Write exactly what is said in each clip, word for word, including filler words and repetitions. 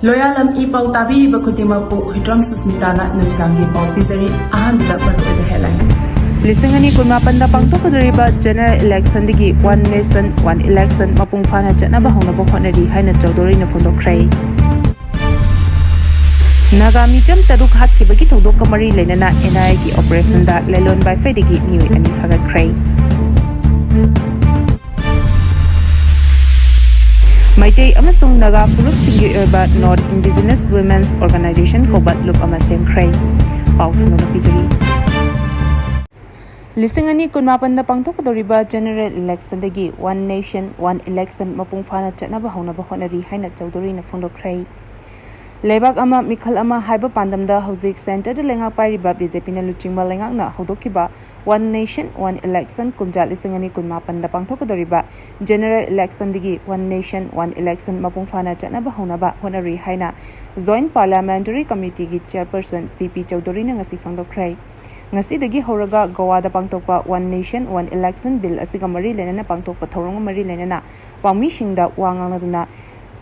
ꯂꯣꯌꯥꯂꯝ E ꯄꯥꯎ ꯇꯥꯕꯤꯔꯤꯕ ꯈꯨꯗꯤꯡꯃꯛꯄꯨ ꯍꯨꯏꯗ꯭ꯔꯣꯝ ꯁꯨꯁꯃꯤꯇꯥꯅ ꯅꯨꯃꯤꯗꯥꯡꯒꯤ ꯄꯥꯎ ꯄꯤꯖꯔꯤ꯫ ꯑꯍꯥꯟꯕꯗ ꯃꯔꯨꯑꯣꯏꯕ headline꯫ ꯂꯤꯁꯤꯡ ꯑꯅꯤ ꯀꯨꯟꯃꯥꯄꯟꯗ ꯄꯥꯡꯊꯣꯛꯀꯗꯧꯔꯤꯕ general electionꯗꯒꯤ One Nation, One Election ꯃꯄꯨꯡ ꯐꯥꯅ ꯆꯠꯅꯕ ꯍꯧꯅꯕ ꯍꯣꯠꯅꯔꯤ ꯍꯥꯏꯅ ꯆꯧꯙꯨꯔꯤꯅ ꯐꯣꯡꯗꯣꯛꯈ꯭ꯔꯦ꯫ ꯅꯥꯒꯥ ꯃꯤꯆꯝ ꯇꯔꯨꯛ ꯍꯥꯠꯈꯤꯕꯒꯤ ꯊꯧꯗꯣꯛꯀ ꯃꯔꯤ ꯂꯩꯅꯅ NIAꯒꯤ operationꯗ ꯂꯦꯂꯣꯟ ꯕꯥꯏꯐꯩꯗꯒꯤ ꯃꯤꯑꯣꯏ ꯑꯅꯤ ꯐꯥꯒꯠꯈ꯭ꯔꯦ꯫ ꯃꯩꯇꯩ ꯑꯃꯁꯨꯡ ꯅꯥꯒꯥ ꯐꯨꯔꯨꯞꯁꯤꯡꯒꯤ ꯑꯣꯏꯕ North Indigenous Women's Organization ꯀꯧꯕ ꯂꯨꯞ ꯑꯃ ꯁꯦꯝꯈ꯭ꯔꯦ꯫ ꯄꯥꯎ ꯁꯟꯗꯣꯛꯅ ꯄꯤꯖꯔꯤ꯫ ꯂꯤꯁꯤꯡ ꯑꯅꯤ ꯀꯨꯟꯃꯥꯄꯟꯗ ꯄꯥꯡꯊꯣꯛꯀꯗꯧꯔꯤꯕ general electionꯗꯒꯤ One Nation, One Election ꯃꯄꯨꯡ ꯐꯥꯅ ꯆꯠꯅꯕ ꯍꯧꯅꯕ ꯍꯣꯠꯅꯔꯤ ꯍꯥꯏꯅ ꯆꯧꯙꯨꯔꯤꯅ ꯐꯣꯡꯗꯣꯛꯈ꯭ꯔꯦ꯫ ꯂꯩꯕꯥꯛ ꯑꯃ, ꯃꯤꯈꯜ ꯑꯃ ꯍꯥꯏꯕ ꯄꯥꯟꯗꯝꯗ ꯍꯧꯖꯤꯛ centreꯗ ꯂꯩꯉꯥꯛ ꯄꯥꯏꯔꯤꯕ BJPꯅ ꯂꯨꯆꯤꯡꯕ ꯂꯩꯉꯥꯛꯅ ꯍꯧꯗꯣꯛꯈꯤꯕ One Nation, One Election ꯀꯨꯝꯖꯥ ꯂꯤꯁꯤꯡ ꯑꯅꯤ ꯀꯨꯟꯃꯥꯄꯟꯗ ꯄꯥꯡꯊꯣꯛꯀꯗꯧꯔꯤꯕ general electionꯗꯒꯤ One Nation, One Election ꯃꯄꯨꯡ ꯐꯥꯅ ꯆꯠꯅꯕ ꯍꯧꯅꯕ ꯍꯣꯠꯅꯔꯤ ꯍꯥꯏꯅ Joint Parliamentary Committeeꯒꯤ chairperson ꯄꯤ ꯄꯤ ꯆꯧꯙꯨꯔꯤꯅ ꯉꯁꯤ ꯐꯣꯡꯗꯣꯛꯈ꯭ꯔꯦ꯫ ꯉꯁꯤꯗꯒꯤ ꯍꯧꯔꯒ ꯒꯣꯋꯥꯗ ꯄꯥꯡꯊꯣꯛꯄ One Nation, One Election Bill ꯑꯁꯤꯒ ꯃꯔꯤ ꯂꯩꯅꯅ ꯄꯥꯡꯊꯣꯛꯄ ꯊꯧꯔꯝꯒ ꯃꯔꯤ ꯂꯩꯅꯅ ꯄꯥꯎꯃꯤꯁꯤꯡꯗ ꯋꯥ ꯉꯥꯡꯅꯗꯨꯅ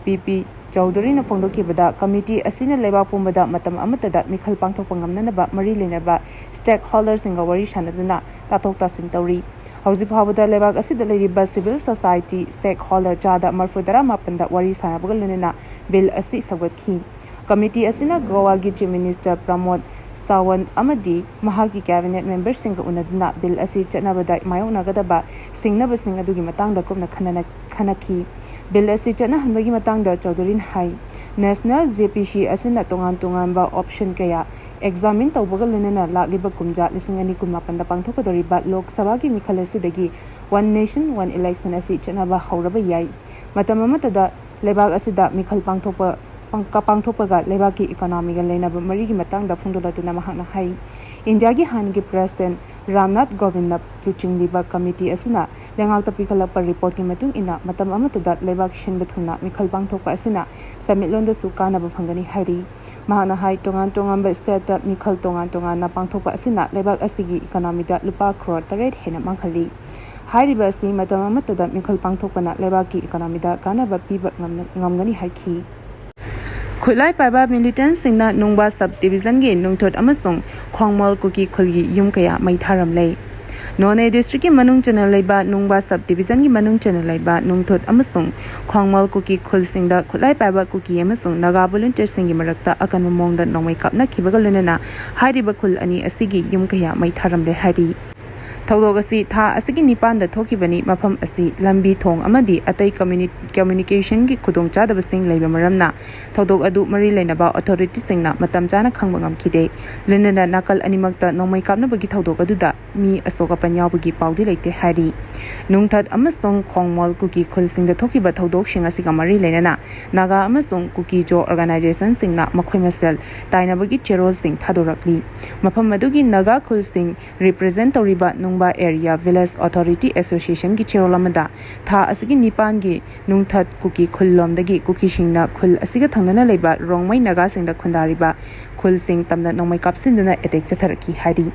ꯄꯤ ꯄꯤ ꯆꯧꯙꯨꯔꯤꯅ ꯐꯣꯡꯗꯣꯛꯈꯤꯕꯗ, committee ꯑꯁꯤꯅ ꯂꯩꯕꯥꯛ ꯄꯨꯝꯕꯗ ꯃꯇꯝ ꯑꯃꯠꯇꯗ ꯃꯤꯈꯜ ꯄꯥꯡꯊꯣꯛꯄ ꯉꯝꯅꯅꯕ ꯃꯔꯤ ꯂꯩꯅꯕ stakeholderꯁꯤꯡꯒ ꯋꯥꯔꯤ ꯁꯥꯅꯗꯨꯅ ꯇꯥꯊꯣꯛ ꯇꯥꯁꯤꯟ ꯇꯧꯔꯤ꯫ ꯍꯧꯖꯤꯛ ꯐꯥꯎꯕꯗ ꯂꯩꯕꯥꯛ ꯑꯁꯤꯗ ꯂꯩꯔꯤꯕ civil society stakeholder ꯆꯥꯗ ꯃꯔꯐꯨ ꯇꯔꯥ ꯃꯥꯄꯟꯗ ꯋꯥꯔꯤ ꯁꯥꯅꯕꯒ ꯂꯣꯏꯅꯅ bill ꯑꯁꯤ ꯁꯧꯒꯠꯈꯤ꯫ Committee ꯑꯁꯤꯅ ꯒꯣꯋꯥꯒꯤ Chief Minister ꯄ꯭ꯔꯃꯣꯗ ꯁꯥꯋꯟꯠ ꯑꯃꯗꯤ ꯃꯍꯥꯛꯀꯤ cabinet memberꯁꯤꯡꯒ ꯎꯅꯗꯨꯅ bill ꯑꯁꯤ ꯆꯠꯅꯕꯗ ꯃꯥꯌꯣꯛꯅꯒꯗꯕ ꯁꯤꯡꯅꯕꯁꯤꯡ ꯑꯗꯨꯒꯤ ꯃꯇꯥꯡꯗ ꯀꯨꯞꯅ ꯈꯟꯅꯅ-, ꯈꯟꯅꯈꯤ꯫ Bill ꯑꯁꯤ ꯆꯠꯅꯍꯟꯕꯒꯤ ꯃꯇꯥꯡꯗ ꯆꯧꯙꯨꯔꯤꯅ ꯍꯥꯏ, National JPC ꯑꯁꯤꯅ ꯇꯣꯉꯥꯟ ꯇꯣꯉꯥꯟꯕ option ꯀꯌꯥ examine ꯇꯧꯕꯒ ꯂꯣꯏꯅꯅ ꯂꯥꯛꯂꯤꯕ ꯀꯨꯝꯖꯥ ꯂꯤꯁꯤꯡ ꯑꯅꯤ ꯀꯨꯟꯃꯥꯄꯟꯗ ꯄꯥꯡꯊꯣꯛꯀꯗꯧꯔꯤꯕ Lok Sabhaꯒꯤ ꯃꯤꯈꯜ ꯑꯁꯤꯗꯒꯤ One Nation, One Election ꯑꯁꯤ ꯆꯠꯅꯕ ꯍꯧꯔꯕ ꯌꯥꯏ꯫ ꯃꯇꯝ ꯑꯃꯠꯇꯗ ꯂꯩꯕꯥꯛ ꯑꯁꯤꯗ ꯃꯤꯈꯜ ꯄꯥꯡꯊꯣꯛꯄ, ꯄꯥꯡ-, ꯄꯥꯡꯊꯣꯛꯄꯒ ꯂꯩꯕꯥꯛꯀꯤ economyꯒ ꯂꯩꯅꯕ ꯃꯔꯤꯒꯤ ꯃꯇꯥꯡꯗ ꯐꯣꯡꯗꯣꯛꯂꯗꯨꯅ ꯃꯍꯥꯛꯅ ꯍꯥꯏ, ꯏꯟꯗꯤꯌꯥꯒꯤ ꯍꯥꯟꯅꯒꯤ President ꯔꯥꯝꯅꯥꯊ ꯀꯣꯕꯤꯟꯗꯅ ꯂꯨꯆꯤꯡꯂꯤꯕ committee ꯑꯁꯤꯅ ꯂꯩꯉꯥꯛꯇ ꯄꯤꯈꯠꯂꯛꯄ reportꯀꯤ ꯃꯇꯨꯡ ꯏꯟꯅ ꯃꯇꯝ ꯑꯃꯠꯇꯗ ꯂꯩꯕꯥꯛ ꯁꯤꯟꯕ ꯊꯨꯡꯅ ꯃꯤꯈꯜ ꯄꯥꯡꯊꯣꯛꯄ ꯑꯁꯤꯅ ꯁꯦꯟꯃꯤꯠꯂꯣꯟꯗꯁꯨ ꯀꯥꯟꯅꯕ ꯐꯪꯒꯅꯤ ꯍꯥꯏꯔꯤ꯫ ꯃꯍꯥꯛꯅ ꯍꯥꯏ, ꯇꯣꯉꯥꯟ ꯇꯣꯉꯥꯟꯕ stateꯇ ꯃꯤꯈꯜ ꯇꯣꯉꯥꯟ ꯇꯣꯉꯥꯟꯅ ꯄꯥꯡꯊꯣꯛꯄ ꯑꯁꯤꯅ ꯂꯩꯕꯥꯛ ꯑꯁꯤꯒꯤ economyꯗ ꯂꯨꯄꯥ ꯀ꯭ꯔꯣꯔ ꯇꯔꯦꯠ ꯍꯦꯟꯅ ꯃꯥꯡꯍꯜꯂꯤ꯫ ꯍꯥꯏꯔꯤꯕ ꯑꯁꯤ ꯃꯇꯝ ꯑꯃꯠꯇꯗ ꯃꯤꯈꯜ ꯄꯥꯡꯊꯣꯛꯄꯅ ꯂꯩꯕꯥꯛꯀꯤ economyꯗ ꯀꯥꯟꯅꯕ ꯄꯤꯕ ꯉꯝꯅ-, ꯉꯝꯒꯅꯤ ꯍꯥꯏꯈꯤ꯫ ꯈꯨꯠꯂꯥꯏ ꯄꯥꯏꯕ ꯃꯤꯂꯤꯇꯦꯟꯁꯤꯡꯅ ꯅꯨꯡꯕꯥ ꯁꯕ ꯗꯤꯕꯤꯖꯟꯒꯤ ꯅꯨꯡꯊꯨꯠ ꯑꯃꯁꯨꯡ ꯈꯣꯡꯃꯣꯜ ꯀꯨꯀꯤ ꯈꯨꯜꯒꯤ ꯌꯨꯝ ꯀꯌꯥ ꯃꯩ ꯊꯥꯔꯝꯂꯦ꯫ ꯅꯣꯅꯦ ꯗꯤꯁꯇ꯭ꯔꯤꯛꯀꯤ ꯃꯅꯨꯡ ꯆꯟꯅ ꯂꯩꯕ ꯅꯨꯡꯕꯥ ꯁꯕ ꯗꯤꯕꯤꯖꯟꯒꯤ ꯃꯅꯨꯡ ꯆꯟꯅ ꯂꯩꯕ ꯅꯨꯡꯊꯨꯠ ꯑꯃꯁꯨꯡ ꯈꯣꯡꯃꯣꯜ ꯀꯨꯀꯤ ꯈꯨꯜꯁꯤꯡꯗ ꯈꯨꯠꯂꯥꯏ ꯄꯥꯏꯕ ꯀꯨꯀꯤ ꯑꯃꯁꯨꯡ ꯅꯥꯒꯥ ꯚꯣꯂꯨꯟꯇꯤꯌꯔꯁꯤꯡꯒꯤ ꯃꯔꯛꯇ ꯑꯀꯟꯕ ꯃꯑꯣꯡꯗ ꯅꯣꯡꯃꯩ ꯀꯥꯞꯅꯈꯤꯕꯒ ꯂꯣꯏꯅꯅ ꯍꯥꯏꯔꯤꯕ ꯈꯨꯜ ꯑꯅꯤ ꯑꯁꯤꯒꯤ ꯌꯨꯝ ꯀꯌꯥ ꯃꯩ ꯊꯥꯔꯝꯂꯦ ꯍꯥꯏꯔꯤ꯫ ꯊꯧꯗꯣꯛ ꯑꯁꯤ ꯊꯥ ꯑꯁꯤꯒꯤ ꯅꯤꯄꯥꯟꯗ ꯊꯣꯛꯈꯤꯕꯅꯤ꯫ ꯃꯐꯝ ꯑꯁꯤ ꯂꯝꯕꯤ ꯊꯣꯡ ꯑꯃꯗꯤ ꯑꯇꯩ ꯀꯝꯃ꯭ꯌꯨꯅꯤ-, ꯀꯝꯃ꯭ꯌꯨꯅꯤꯀꯦꯁꯟꯒꯤ ꯈꯨꯗꯣꯡꯆꯥꯗꯕꯁꯤꯡ ꯂꯩꯕ ꯃꯔꯝꯅ ꯊꯧꯗꯣꯛ ꯑꯗꯨ ꯃꯔꯤ ꯂꯩꯅꯕ ꯑꯣꯊꯣꯔꯤꯇꯤꯁꯤꯡꯅ ꯃꯇꯝ ꯆꯥꯅ ꯈꯪꯕ ꯉꯝꯈꯤꯗꯦ꯫ ꯂꯣꯏꯅꯅ ꯅꯥꯀꯜ ꯑꯅꯤꯃꯛꯇ ꯅꯣꯡꯃꯩ ꯀꯥꯞꯅꯕꯒꯤ ꯊꯧꯗꯣꯛ ꯑꯗꯨꯗ ꯃꯤ ꯑꯁꯣꯛ ꯑꯄꯟ ꯌꯥꯎꯕꯒꯤ ꯄꯥꯎꯗꯤ ꯂꯩꯇꯦ ꯍꯥꯏꯔꯤ꯫ ꯅꯨꯡꯊꯠ ꯑꯃꯁꯨꯡ ꯈꯣꯡꯃꯣꯜ ꯀꯨꯀꯤ ꯈꯨꯜꯁꯤꯡꯗ ꯊꯣꯛꯈꯤꯕ ꯊꯧꯗꯣꯛꯁꯤꯡ ꯑꯁꯤꯒ ꯃꯔꯤ ꯂꯩꯅꯅ ꯅꯥꯒꯥ ꯑꯃꯁꯨꯡ ꯀꯨꯀꯤ ꯖꯣ ꯑꯣꯔꯒꯅꯥꯏꯖꯦꯁꯟꯁꯤꯡꯅ ꯃꯈꯣꯏ ꯃꯁꯦꯜ ꯇꯥꯏꯅꯕꯒꯤ ꯆꯦꯔꯣꯜꯁꯤꯡ ꯊꯥꯗꯣꯔꯛꯂꯤ꯫ ꯃꯐꯝ ꯑꯗꯨꯒꯤ ꯅꯥꯒꯥ ꯈꯨꯜꯁꯤꯡ ꯔꯤꯄ꯭ꯔꯖꯦꯟ ꯇꯧꯔꯤꯕ ꯅꯨꯡꯕꯥ ꯑꯦꯔꯤꯌꯥ ꯚꯤꯂꯦꯖ ꯑꯣꯊꯣꯔꯤꯇꯤ ꯑꯦꯁꯣꯁꯤꯌꯦꯁꯟꯒꯤ ꯆꯦꯔꯣꯜ ꯑꯃꯗ ꯊꯥ ꯑꯁꯤꯒꯤ ꯅꯤꯄꯥꯟꯒꯤ ꯅꯨꯡꯊꯠ ꯀꯨꯀꯤ ꯈꯨꯜ ꯂꯣꯝꯗꯒꯤ ꯀꯨꯀꯤꯁꯤꯡꯅ ꯈꯨꯜ ꯑꯁꯤꯒ ꯊꯪꯅꯅ ꯂꯩꯕ ꯔꯣꯡꯃꯩ ꯅꯥꯒꯥꯁꯤꯡꯗ ꯈꯨꯟꯗꯥꯔꯤꯕ ꯈꯨꯜꯁꯤꯡ ꯇꯝꯅ ꯅꯣꯡꯃꯩ ꯀꯥꯞꯁꯤꯟꯗꯨꯅ ꯑꯦꯇꯦꯛ ꯆꯠꯊꯔꯛꯈꯤ ꯍꯥꯏꯔꯤ꯫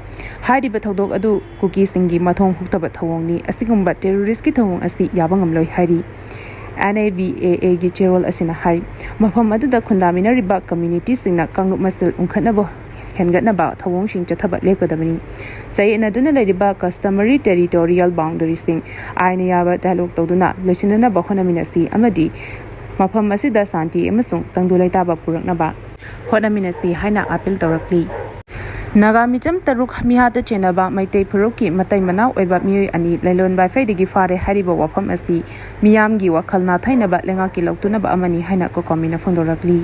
ꯍꯥꯏꯔꯤꯕ ꯊꯧꯗꯣꯛ ꯑꯗꯨ ꯀꯨꯀꯤꯁꯤꯡꯒꯤ ꯃꯊꯣꯡ ꯍꯨꯛꯇꯕ ꯊꯧꯑꯣꯡꯅꯤ꯫ ꯑꯁꯤꯒꯨꯝꯕ ꯇꯦꯔꯣꯔꯤꯁꯀꯤ ꯊꯧꯑꯣꯡ ꯑꯁꯤ ꯌꯥꯕ ꯉꯝꯂꯣꯏ ꯍꯥꯏꯔꯤ꯫ ꯑꯦꯟ ꯑꯦ ꯚꯤ ꯑꯦ ꯑꯦꯒꯤ ꯆꯦꯔꯣꯜ ꯑꯁꯤꯅ ꯍꯥꯏ, ꯃꯐꯝ ꯑꯗꯨꯗ ꯈꯨꯟꯗꯥꯃꯤꯟꯅꯔꯤꯕ ꯀꯝꯃ꯭ꯌꯨꯅꯤꯇꯤꯁꯤꯡꯅ ꯀꯥꯡꯂꯨꯞ ꯃꯁꯦꯜ ꯎꯪꯈꯠꯅꯕ ꯍꯦꯟꯒꯠꯅꯕ ꯊꯧꯑꯣꯡꯁꯤꯡ ꯆꯠꯊꯕ ꯂꯦꯞꯀꯗꯕꯅꯤ꯫ ꯆꯌꯦꯠꯅꯗꯨꯅ ꯂꯩꯔꯤꯕ ꯀꯁꯇꯃꯔꯤ ꯇꯦꯔꯤꯇꯣꯔꯤꯌꯦꯜ ꯕꯥꯎꯟꯗꯔꯤꯁꯤꯡ ꯑꯥꯏꯟꯅ ꯌꯥꯕ ꯗꯥꯏꯂꯣꯒ ꯇꯧꯗꯨꯅ ꯂꯣꯏꯁꯤꯟꯅꯅꯕ ꯍꯣꯠꯅꯃꯤꯟꯅꯁꯤ ꯑꯃꯗꯤ ꯃꯐꯝ ꯑꯁꯤꯗ ꯁꯥꯟꯇꯤ ꯑꯃꯁꯨꯡ ꯇꯪꯗꯨ ꯂꯩꯇꯥꯕ ꯄꯨꯔꯛꯅꯕ ꯍꯣꯠꯅꯃꯤꯟꯅꯁꯤ ꯍꯥꯏꯅ ꯑꯥꯄꯤꯜ ꯇꯧꯔꯛꯂꯤ꯫ ꯅꯥꯒꯥ ꯃꯤꯆꯝ ꯇꯔꯨꯛ ꯃꯤꯍꯥꯠꯇ ꯆꯦꯟꯅꯕ ꯃꯩꯇꯩ ꯐꯨꯔꯨꯞꯀꯤ ꯃꯇꯩ ꯃꯅꯥꯎ ꯑꯣꯏꯕ ꯃꯤꯑꯣꯏ ꯑꯅꯤ ꯂꯩꯂꯣꯟ ꯋꯥꯏꯐꯩꯗꯒꯤ ꯐꯥꯔꯦ ꯍꯥꯏꯔꯤꯕ ꯋꯥꯐꯝ ꯑꯁꯤ ꯃꯤꯌꯥꯝꯒꯤ ꯋꯥꯈꯜ ꯅꯥꯊꯩꯅꯕ ꯂꯩꯉꯥꯛꯀꯤ ꯂꯧꯇꯨꯅꯕ ꯑꯃꯅꯤ ꯍꯥꯏꯅ ꯀꯣꯀꯣꯃꯤꯅ ꯐꯣꯡꯗꯣꯔꯛꯂꯤ꯫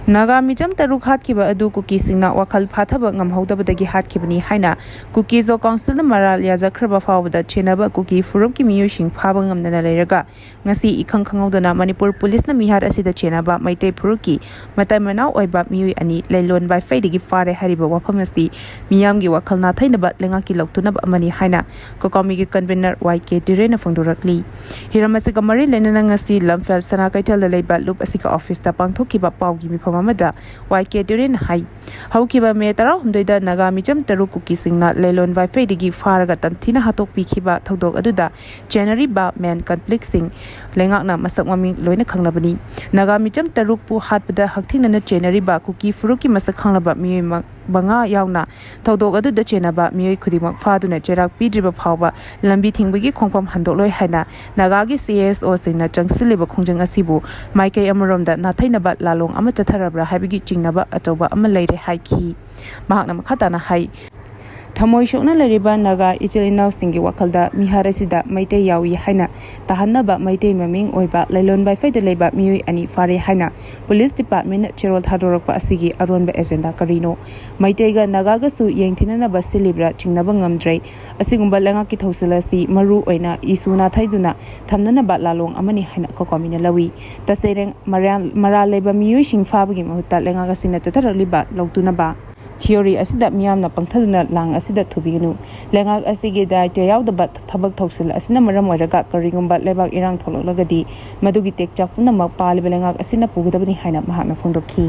ꯅꯥꯒꯥ ꯃꯤꯆꯝ ꯇꯔꯨꯛ ꯍꯥꯠꯈꯤꯕ ꯑꯗꯨ ꯀꯨꯀꯤꯁꯤꯡꯅ ꯋꯥꯈꯜ ꯐꯥꯊꯕ ꯉꯝꯍꯧꯗꯕꯗꯒꯤ ꯍꯥꯠꯈꯤꯕꯅꯤ ꯍꯥꯏꯅ ꯀꯨꯀꯤ ꯖꯣ ꯀꯥꯎꯟꯁꯤꯜꯅ ꯃꯔꯥꯜ ꯌꯥꯖꯈ꯭ꯔꯕ ꯐꯥꯎꯕꯗ ꯆꯦꯟꯅꯕ ꯀꯨꯀꯤ ꯐꯨꯔꯨꯞꯀꯤ ꯃꯤꯑꯣꯏꯁꯤꯡ ꯐꯥꯕ ꯉꯝꯗꯅ ꯂꯩꯔꯒ ꯉꯁꯤ ꯏꯈꯪ ꯈꯪꯍꯧꯗꯅ ꯃꯅꯤꯄꯨꯔ ꯄꯨꯂꯤꯁꯅ ꯃꯤꯍꯥꯠ ꯑꯁꯤꯗ ꯆꯦꯟꯅꯕ ꯃꯩꯇꯩ ꯐꯨꯔꯨꯞꯀꯤ ꯃꯇꯩ ꯃꯅꯥꯎ ꯑꯣꯏꯕ ꯃꯤꯑꯣꯏ ꯑꯅꯤ ꯂꯩꯂꯣꯟ ꯋꯥꯏꯐꯩꯗꯒꯤ ꯐꯥꯔꯦ ꯍꯥꯏꯔꯤꯕ ꯋꯥꯐꯝ ꯑꯁꯤ ꯃꯤꯌꯥꯝꯒꯤ ꯋꯥꯈꯜ ꯅꯥꯊꯩꯅꯕ ꯂꯩꯉꯥꯛꯀꯤ ꯂꯧꯇꯨꯅꯕ ꯑꯃꯅꯤ ꯍꯥꯏꯅ ꯀꯣꯀꯣꯃꯤꯒꯤ ꯀꯟꯚꯤꯅꯔ ꯋꯥꯏ ꯀꯦ ꯇꯤꯔꯦꯅ ꯐꯣꯡꯗꯣꯔꯛꯂꯤ꯫ ꯍꯤꯔꯝ ꯑꯁꯤꯒ ꯃꯔꯤ ꯂꯩꯅꯅ ꯉꯁꯤ ꯂꯝꯐꯦꯜ ꯁꯅꯥ ꯀꯩꯊꯦꯜꯗ ꯂꯩꯕ ꯂꯨꯞ ꯑꯁꯤꯒꯤ ꯑꯣꯐꯤꯁꯇ ꯄꯥꯡꯊꯣꯛꯈꯤꯕ ꯄꯥꯎꯒꯤ ꯃꯐꯝ ꯑꯃꯗ ꯋꯥꯏ ꯀꯦ ꯇꯨꯔꯦꯟꯅ ꯍꯥꯏ꯫ ꯍꯧꯈꯤꯕ ꯃꯦ ꯇꯔꯥꯍꯨꯝꯗꯣꯏꯗ ꯅꯥꯒꯥ ꯃꯤꯆꯝ ꯇꯔꯨꯛ ꯀꯨꯀꯤꯁꯤꯡꯅ ꯂꯩꯂꯣꯟ ꯋꯥꯏꯐꯩꯗꯒꯤ ꯐꯥꯔꯒ ꯇꯝꯊꯤꯅ ꯍꯥꯠꯇꯣꯛꯄꯤꯈꯤꯕ ꯊꯧꯗꯣꯛ ꯑꯗꯨꯗ ꯆꯦꯟꯅꯔꯤꯕ ꯃꯦꯟ ꯀꯟꯐ꯭ꯂꯤꯛꯁꯤꯡ ꯂꯩꯉꯥꯛꯅ ꯃꯁꯛ ꯃꯃꯤꯡ ꯂꯣꯏꯅ ꯈꯪꯂꯕꯅꯤ꯫ ꯅꯥꯒꯥ ꯃꯤꯆꯝ ꯇꯔꯨꯛꯄꯨ ꯍꯥꯠꯄꯗ ꯍꯛꯊꯦꯡꯅꯅ ꯆꯦꯟꯅꯔꯤꯕ ꯀꯨꯀꯤ ꯐꯨꯔꯨꯞꯀꯤ ꯃꯁꯛ ꯈꯪꯂꯕ ꯃꯤꯑꯣꯏ ꯃ-, ꯃꯉꯥ ꯌꯥꯎꯅ ꯊꯧꯗꯣꯛ ꯑꯗꯨꯗ ꯆꯦꯟꯅꯕ ꯃꯤꯑꯣꯏ ꯈꯨꯗꯤꯡꯃꯛ ꯐꯥꯗꯨꯅ ꯆꯩꯔꯥꯛ ꯄꯤꯗ꯭ꯔꯤꯕ ꯐꯥꯎꯕ ꯂꯝꯕꯤ ꯊꯤꯡꯕꯒꯤ ꯈꯣꯡꯐꯝ ꯍꯟꯗꯣꯛꯂꯣꯏ ꯍꯥꯏꯅ ꯅꯥꯒꯥꯒꯤ ꯁꯤ ꯑꯦꯁ ꯑꯣꯁꯤꯡꯅ ꯆꯪꯁꯤꯜꯂꯤꯕ ꯈꯣꯡꯖꯪ ꯑꯁꯤꯕꯨ ꯃꯥꯏꯀꯩ ꯑꯃꯔꯣꯝꯗ ꯅꯥꯊꯩꯅꯕ ꯂꯥꯂꯣꯡ ꯑꯃ ꯆꯠꯊꯔꯕ꯭ꯔꯥ ꯍꯥꯏꯕꯒꯤ ꯆꯤꯡꯅꯕ ꯑꯆꯧꯕ ꯑꯃ ꯂꯩꯔꯦ ꯍꯥꯏꯈꯤ꯫ ꯃꯍꯥꯛꯅ ꯃꯈꯥ ꯇꯥꯅ ꯍꯥꯏ, ꯊꯃꯣꯏ ꯁꯣꯛꯅ ꯂꯩꯔꯤꯕ ꯅꯥꯒꯥ ꯏꯆꯤꯜ ꯏꯅꯥꯎꯁꯤꯡꯒꯤ ꯋꯥꯈꯜꯗ ꯃꯤꯍꯥꯠ ꯑꯁꯤꯗ ꯃꯩꯇꯩ ꯌꯥꯎꯏ ꯍꯥꯏꯅ ꯇꯥꯍꯟꯅꯕ ꯃꯩꯇꯩ ꯃꯃꯤꯡ ꯑꯣꯏꯕ ꯂꯩꯂꯣꯟ ꯋꯥꯏꯐꯩꯗ ꯂꯩꯕ ꯃꯤꯑꯣꯏ ꯑꯅꯤ ꯐꯥꯔꯦ ꯍꯥꯏꯅ ꯄꯨꯂꯤꯁ ꯗꯤꯄꯥꯔꯠꯃꯦꯟꯅ ꯆꯦꯔꯣꯜ ꯊꯥꯗꯣꯔꯛꯄ ꯑꯁꯤꯒꯤ ꯑꯔꯣꯟꯕ ꯑꯦꯖꯦꯟꯗꯥ ꯀꯔꯤꯅꯣ? ꯃꯩꯇꯩꯒ ꯅꯥꯒꯥꯒꯁꯨ ꯌꯦꯡꯊꯤꯅꯅꯕ ꯁꯤꯜꯂꯤꯕ꯭ꯔꯥ ꯆꯤꯡꯅꯕ ꯉꯝꯗ꯭ꯔꯦ꯫ ꯑꯁꯤꯒꯨꯝꯕ ꯂꯩꯉꯥꯛꯀꯤ ꯊꯧꯁꯤꯜ ꯑꯁꯤ ꯃꯔꯨ ꯑꯣꯏꯅ ꯏꯁꯨ ꯅꯥꯊꯩꯗꯨꯅ ꯊꯝꯅꯅꯕ ꯂꯥꯂꯣꯡ ꯑꯃꯅꯤ ꯍꯥꯏꯅ ꯀꯣꯀꯣꯃꯤꯅ ꯂꯧꯏ꯫ ꯇꯁꯦꯡꯅ ꯃꯔꯥꯜ, ꯃꯔꯥꯜ ꯂꯩꯕ ꯃꯤꯑꯣꯏꯁꯤꯡ ꯐꯥꯕꯒꯤ ꯃꯍꯨꯠꯇ ꯂꯩꯉꯥꯛ ꯑꯁꯤꯅ ꯆꯠꯊꯔꯛꯂꯤꯕ ꯂꯧꯇꯨꯅꯕ ꯊꯤꯑꯣꯔꯤ ꯑꯁꯤꯗ ꯃꯤꯌꯥꯝꯅ ꯄꯪꯊꯗꯨꯅ ꯂꯥꯡ ꯑꯁꯤꯗ ꯊꯨꯕꯤꯒꯅꯨ꯫ ꯂꯩꯉꯥꯛ ꯑꯁꯤꯒꯤ ꯗꯥꯏꯇ꯭ꯌ ꯌꯥꯎꯗꯕ ꯊꯕꯛ ꯊꯧꯁꯤꯜ ꯑꯁꯤꯅ ꯃꯔꯝ ꯑꯣꯏꯔꯒ ꯀꯔꯤꯒꯨꯝꯕ ꯂꯩꯕꯥꯛ ꯏꯔꯥꯡ ꯊꯣꯛꯂꯛꯂꯒꯗꯤ ꯃꯗꯨꯒꯤ ꯇꯦꯛꯆꯥꯛ ꯄꯨꯝꯅꯃꯛ ꯄꯥꯜꯂꯤꯕ ꯂꯩꯉꯥꯛ ꯑꯁꯤꯅ ꯄꯨꯒꯗꯕꯅꯤ ꯍꯥꯏꯅ ꯃꯍꯥꯛꯅ ꯐꯣꯡꯗꯣꯛꯈꯤ꯫